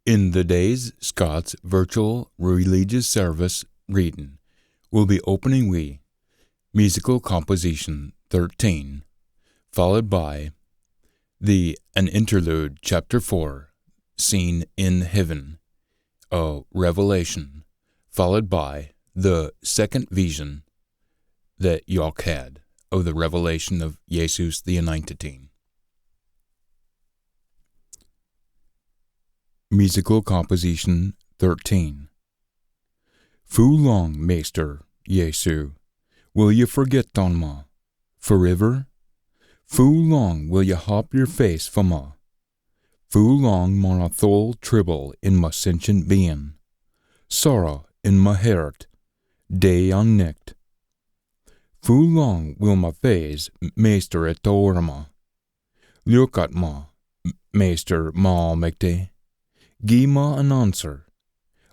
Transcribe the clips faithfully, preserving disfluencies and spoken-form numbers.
In the day's Scots virtual religious service reading will be opening wi musical composition thirteen, followed by the an interlude, chapter four, scene in heaven, a revelation, followed by the second vision that Jock had of the revelation of Jesus the Anointed. Musical composition thirteen. Foo long, Maister Jesu, will ye forget on ma? Forever? Foo long will ye hap your face fae ma? Foo long maun I thole tribble in ma sentient being, sorrow in ma heart, day an nicht? Foo long will ma faes, Maister, it ower ma? Look at ma, Maister, ma Almichty. Gie ma an answer.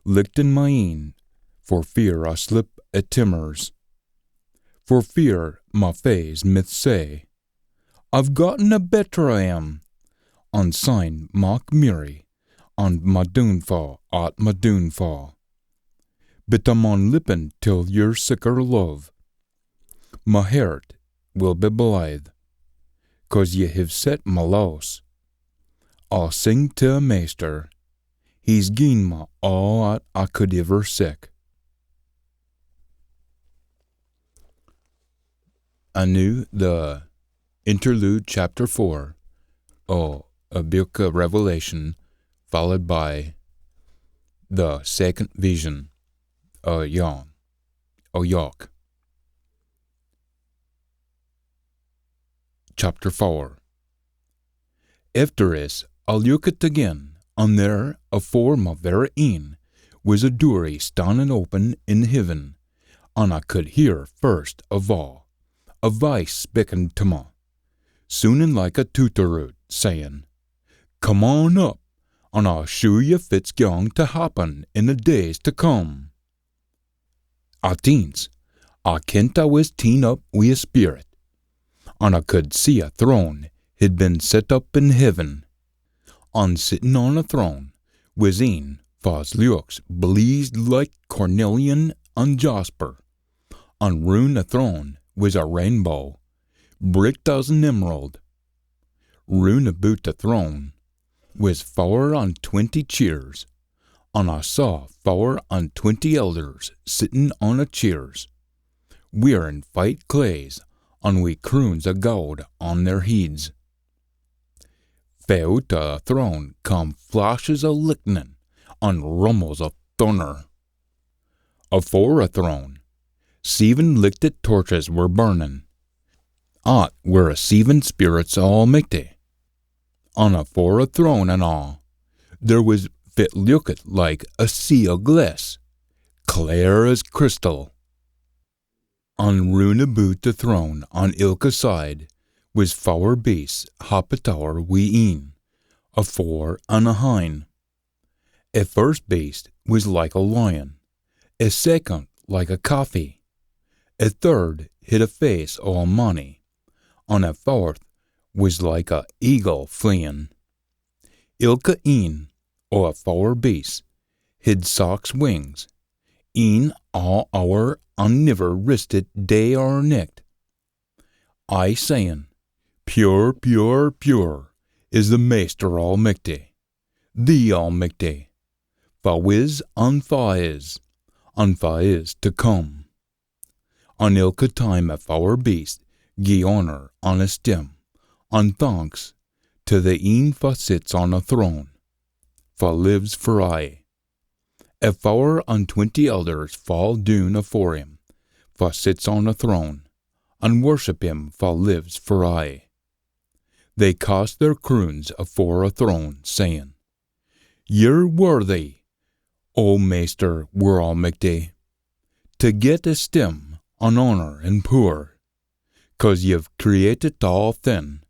Lichten ma een, for fear I slip a timmers. For fear ma faes mith say, I've gotten a better o him, an syne mak merry, an ma doonfa at ma doonfa. But I maun lippen till your sicker love. Ma heart will be blithe, cause ye have set ma loss. I'll sing tae a Maister, he's gien ma aa at I could ever seek. An noo the interlude, chapter four, o a book o Revelation, followed by the second vision o John, o Jock. Chapter four. Efter this, I lookit again, an there, afore ma verra een, wis a doorie stannin open in heaven, an I could hear first o aa a voice spikkin tae ma, soonin like a tooteroo, sayin, Come on up, an I'll shew ye fit's gaun tae happen in the days tae come. At eence, I kent I wis teen up wi a speerit, an I could see a throne hid been set up in heaven, an sittin on a throne wis een fa's leuks bleezed like cornelian an jasper, an roon a throne wis a rainbow, bricht as an emerald. Roon aboot a throne wis fower an twenty cheers, an I saw fower an twenty elders sittin on a cheers, wearin fite claes an wi croons o gowd on their heids. Fae oot o a throne cam flashes o lichtnin an rummles o thunner. Afore a throne, seven lichtit torches were burnin. At were a seven spirits o Almichty. An afore a throne an aa, there wis fit lookit like a sea o glass, clear as crystal. An roon aboot the throne on ilka side wis fower beasts happit ower wi een, afore an ahin. A first beast wis like a lion, a second like a calfie, a third hid a face o a mannie, an a fourth wis like a eagle fleein. Ilka een o a fower beasts hid sax wings, een aa ower an niver ristit day or nicht. Aye sayin, Pure, pure, pure is the Maister Almichty, the Almichty, fa wis an fa is, an fa is tae come. An ilka time a fower beast gie honour an esteem, an thanks, tae the een fa sits on a throne, fa lives for aye. A fower an twenty elders faa doon afore him, fa sits on a throne, an worship him fa lives for aye. They cast their croons afore a throne, sayin, Ye're worthy, O Maister wir Almichty, tae get esteem an honour an pooer, cause ye've creatit aathing,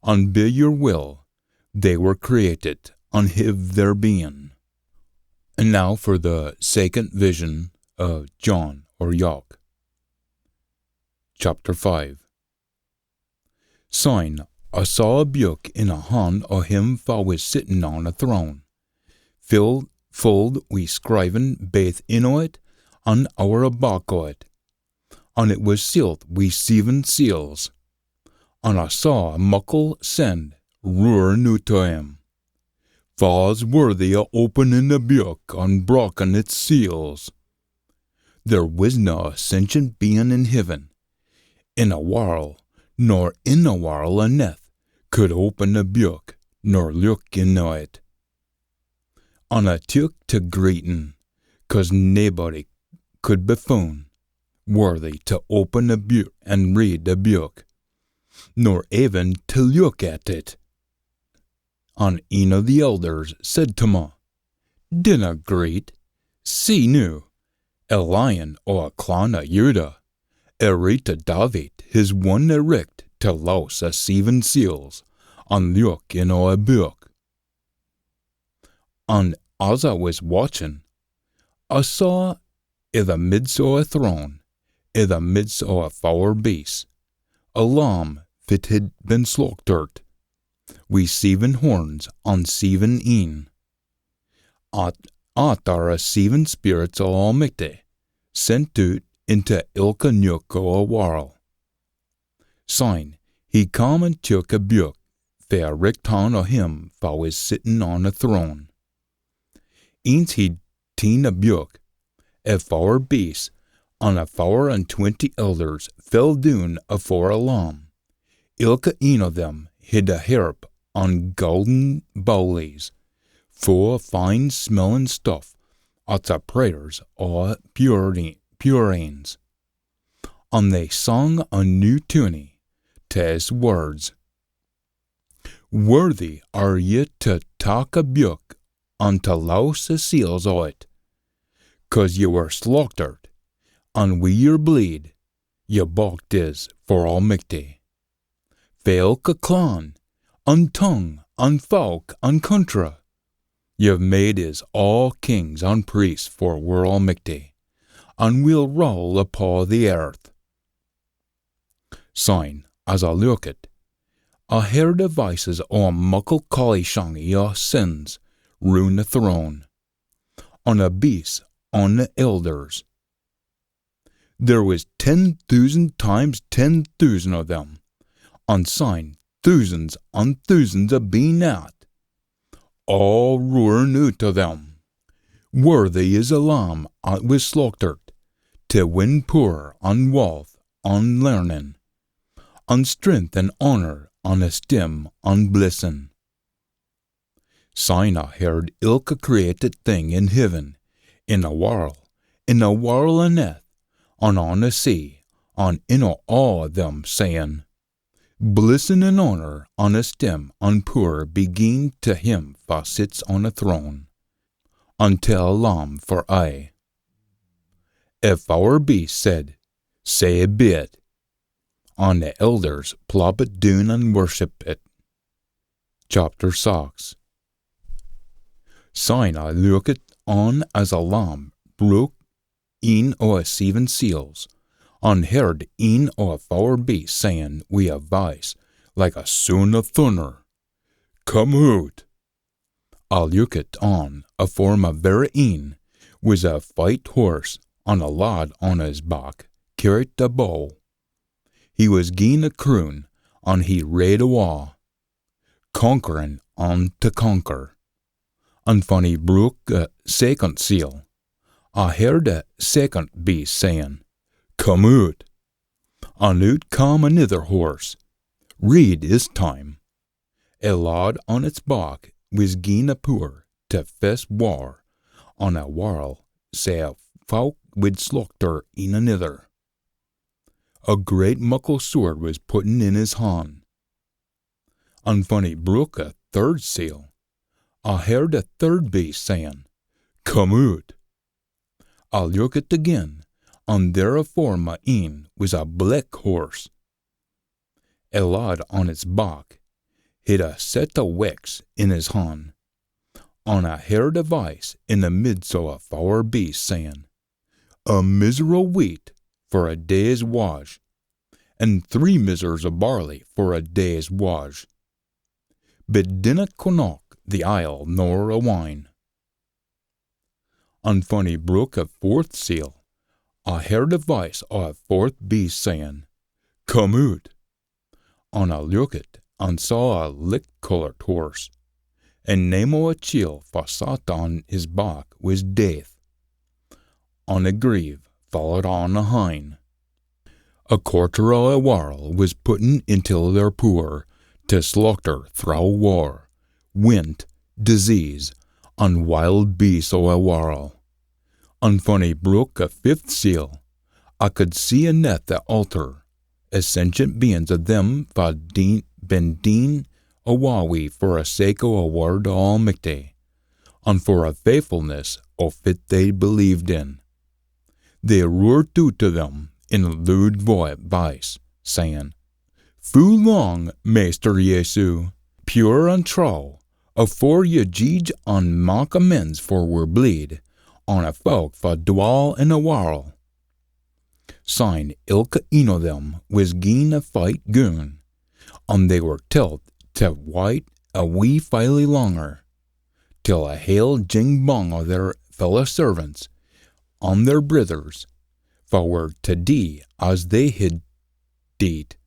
an by your will they were creatit an hiv their being. And now for the second vision of John or Jock. Chapter five. Syne I saw a beuk in a han o him fa wis sittin on a throne, filled, fulled wi scriven baith in o it an ower a back o it, an it wis sealed wi seven seals. An I saw a muckle send roarin oot o him, fa's worthy o openin a beuk an brakkin its seals. There wisna a sentient bein in heaven, in a warl, nor in a warl aneth, could open a beuk nor look in o it. An I took to greetin, cause naebody could be foun worthy to open a beuk an read a beuk, nor even to look at it. An een o the elders said to me, "Dinna greet. See noo, a lion o a clan o Judah, a reet o David, his won a richt to lowse a seven seals, an look in o a beuk." An as I wis watchin, I saw i the midst o a throne, i the midst o a fower beasts, a lamb fit hid been slauchtert, wi seven horns an seven een. At, at are a seven spirits o Almichty, sent oot into ilka neuk o a warl. Syne he cam an took a beuk fae a richt han o him fa wis sittin on a throne. Eence he'd teen a beuk, a fower beasts an a fower an twenty elders fell doon afore a lamb. Ilka een o them hid a harp an gowden bowlies, fu o fine smellin stuff, at's a prayers o pure, pure anes. An they sang a new tunie tae his words. Worthy are ye to tak a beuk an to lowse the seals o it, cause ye were slauchtert, an wi your bleed ye bocht is for Almichty. Fae ilka clan, an tongue, an folk, an country, ye've made is aa kings an priests for wir Almichty, an we'll rule upo the earth. Syne, as I lookit, I heard the voices o a muckle collieshangie o saints roon the throne, an a beasts an the elders. There wis ten thoosand times ten thoosand o them, an syne thoosands an thoosands abeen at, aa roarin oot o them, "Worthy is the Lamb at wis slauchtert, to win pooer an walth an learnin, an strength an honour an esteem an blessin." Syne I heard ilka created thing in heaven, in a warl, in a warl aneth, an on a sea, an in aa o them, sayin, "Blessin an honour an esteem an pooer be gien to him fa sits on a throne, an to a Lamb for aye." A fower beasts said, "Sae be it," an the elders ploppit doon an worshippit. Chapter six. Syne I lookit on as a Lamb broke een o a seven seals, an heard een o a fower beasts sayin wi a voice like a soon o thunner, "Come oot!" I lookit on, afore ma verra een wis a fite horse, an a lad on his back cairriet a bow. He wis gien a croon, an he rade awa, conquerin an to conquer. An fan he brook a second seal, I heard a second beast sayin, "Come oot!" An oot cam anither horse. Reid is time. A lad on its back wis gien a pooer to fess war on a warl sae a fowk wid slauchter een anither. A great muckle sword wis putten in his han. An fan he brook a third seal, I heard a third beast sayin, "Come oot!" I lookit again, an there afore ma een wis a black horse. A lad on its back hid a set o wechts in his han, an I heard a voice in the midst o a fower beasts sayin, "A mizzer o wheat for a day's wage, an three mizzers o barley for a day's wage, but dinna connach the ile nor a wine." An fan he brook a fourth seal, I heard a voice o a fourth beast sayin, "Come oot!" An I lookit, an saw a licht-coloured horse. An name o a chiel fa sat on his back wis Death. An a grieve followed on ahin. A quarter o a warl wis putten intil their pooer, tae slauchter throwe war, wint, disease, an wild beasts o a warl. An fan he brook a fifth seal, I could see aneth the altar, a sentient beins o them fa'd deen, been deen awa wi for a sake o a word o Almichty, an for a faithfulness o fit they believed in. They roart oot tae them in a lood voi-, voice, sayin, "Foo lang, Maister Jesu, pure an true, afore ye jeedge an mak amends for wir bleed on a fowk fa dwall in a warl?" Syne ilka een o them wis gien a fite goon, an they were telt tae wait a wee filie langer, till a hale jing bang o their fella servants, an their brithers, fa were tae dee as they hid deet,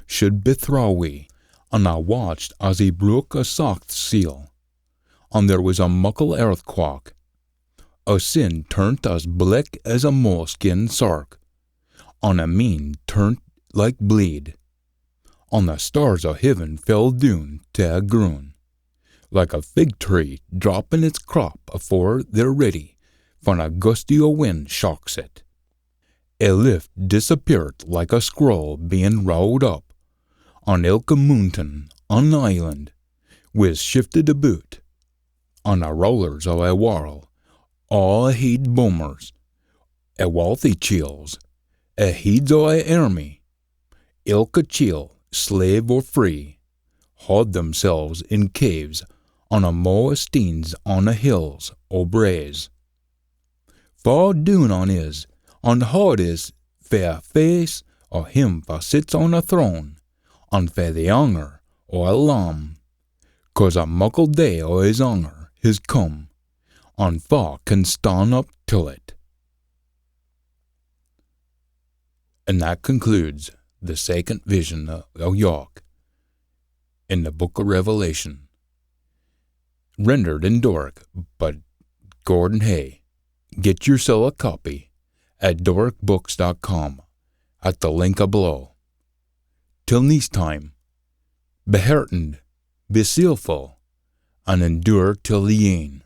should be throwe wi, an I watched as he brook a saxth seal, an there wis a muckle earthquak. A sin turnt as black as a moleskin sark, an a meen turnt like bleed, an the stars o heaven fell doon tae a groon, like a fig tree droppin its crop afore they're ready, fan a gusty o wind shocks it. A lift disappeart like a scroll bein rowled up, an ilka moontain an island wis shifted aboot, an a rowlers o a warl, aa a heid bummers, a walthy chiels, a heids o a airmy, ilka chiel, slave or free, hod themsels in caves an amo a steens an a hills o braes. Fa doon on is, an hod is fae a face o him fa sits on a throne, an fae the anger o a Lamb, cause a muckle day o his anger his come, an fa can stan up till it? And that concludes the second vision o Jock in the book o Revelation, rendered in Doric by Gordon Hay. Get yoursel a copy at doric books dot com at the link ablow. Till neist time, be heartened, be zealful, and endure till the end.